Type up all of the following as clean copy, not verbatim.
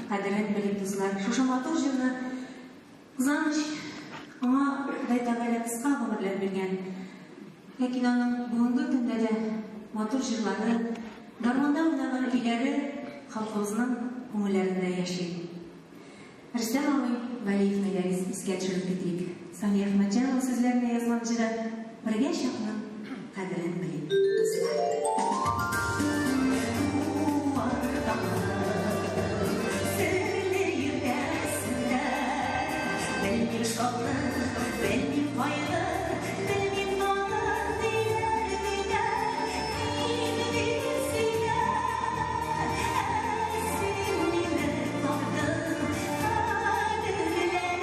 кадерен белик, дуслар. Шушы матур җырны кызганыч, аңа Ходай Тәгалә кыска гомерләр биргән. Ләкин аның бүгенге көндә дә матур җырлары, гармунда уйнаган көйләре халкыбызның күңелләрендә яши. Рөстәм абый Вәлиевны да искә төшереп китик. Сания Әхмәтҗанова сүзләренә язган җыры Бергә чакның кадерен белик, дуслар. Белмим шатлык, белмим кайгы, белмим тагын ниләр, ниләр, мин бит сөйдә, ә син мине таптың, кадерләрен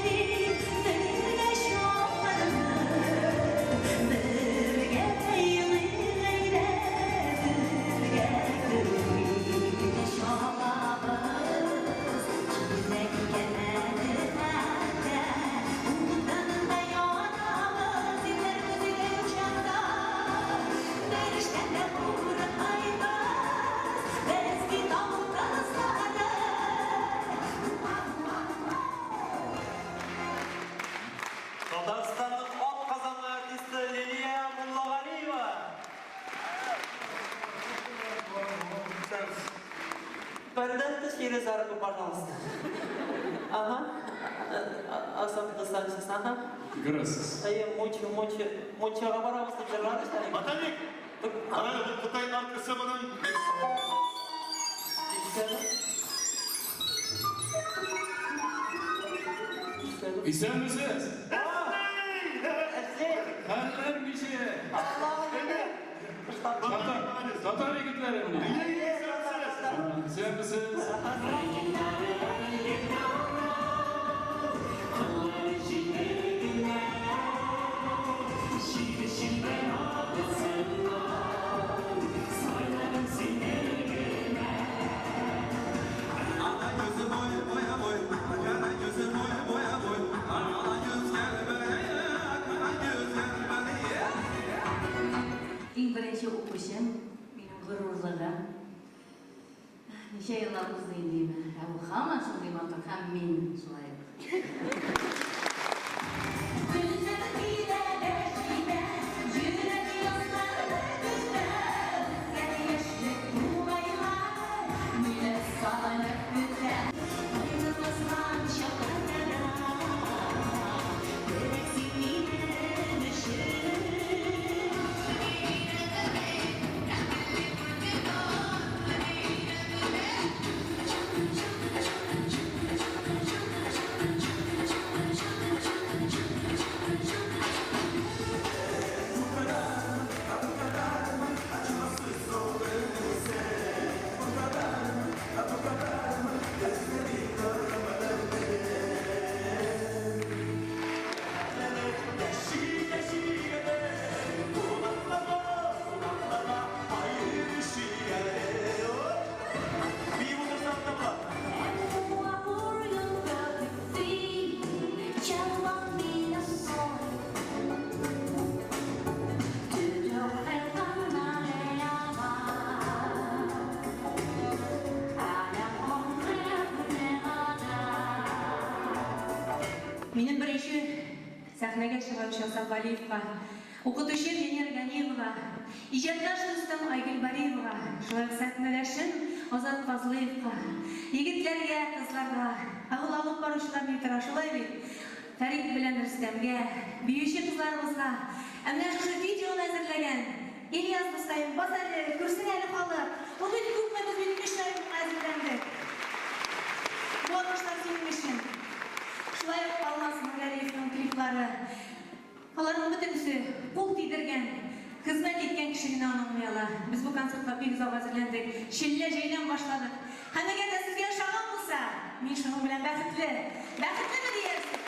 белик, бергә чакларны, бергә елыйк әйдә, бергә көлик. Чабабыз, кирәк икән әле хәтта, утында янабыз, ирләр күзегә юк чакта, бер эштән дә курыкмыйбыз, без бит авыл кызлары. Татарстанның атказанган артисты Лилия Муллагалиева. Передайте через арку, пожалуйста. Ага. Асап ага. Görәсез. Әйе, мунча, мунча, мунчага барабыз дип җырлады әле. Ботаник! Кара, бу Кытай аркасы моның. Исәнмесез? Хәлләр ничек? Татар, татар егетләре менә. Исәнмесез? Ana gözü boy boya boy, kara gözü boy boya boy. Ana göz gel buraya, kara göz gel buraya. Иң беренче укучым, минем горурлыгым. Ничә еллар узды инде, ә ул һаман шундый матур һәм мин шулай ук. Көннәр килә дә җитә, йөрәк язлары көтә, үткән яшьлек тугайлар мине сагынып көтә. Кайгы баскан чакларда да, терәк син минем өчен. Bir bulursan da bular. Минем беренче сәхнәгә чыгаручы Асаф Валиевка, укытучы Венера Ганиевага, иҗатташ дустым Айгөл Бариевага, шулай ук сәхнәдәшем Азат Фазлыевка, егетләргә, кызларга, ә ул алып баручылар ни тора, шулай бит? Фәрит белән Рөстәмгә, биюче кызларыбызга, ә менә шушы видеоны әзерләгән Ильяс дускаем, бас әле, күрсен әле халык. Ул бит күпме, без бит 3 ай моңа әзерләндек. Бу алкышлар синең өчен. Шулай ук Алмаз Нургалиевның клиплары. Аларның бөтенесе кул тидергән, хезмәт иткән кеше генә аны аңлый ала. Без бу концертка бик озак әзерләндек. Челлә җәйдән башладык. Һәм әгәр дә сезгә ошаган булса, мин шуның белән бәхетле. Бәхетлеме диярсез?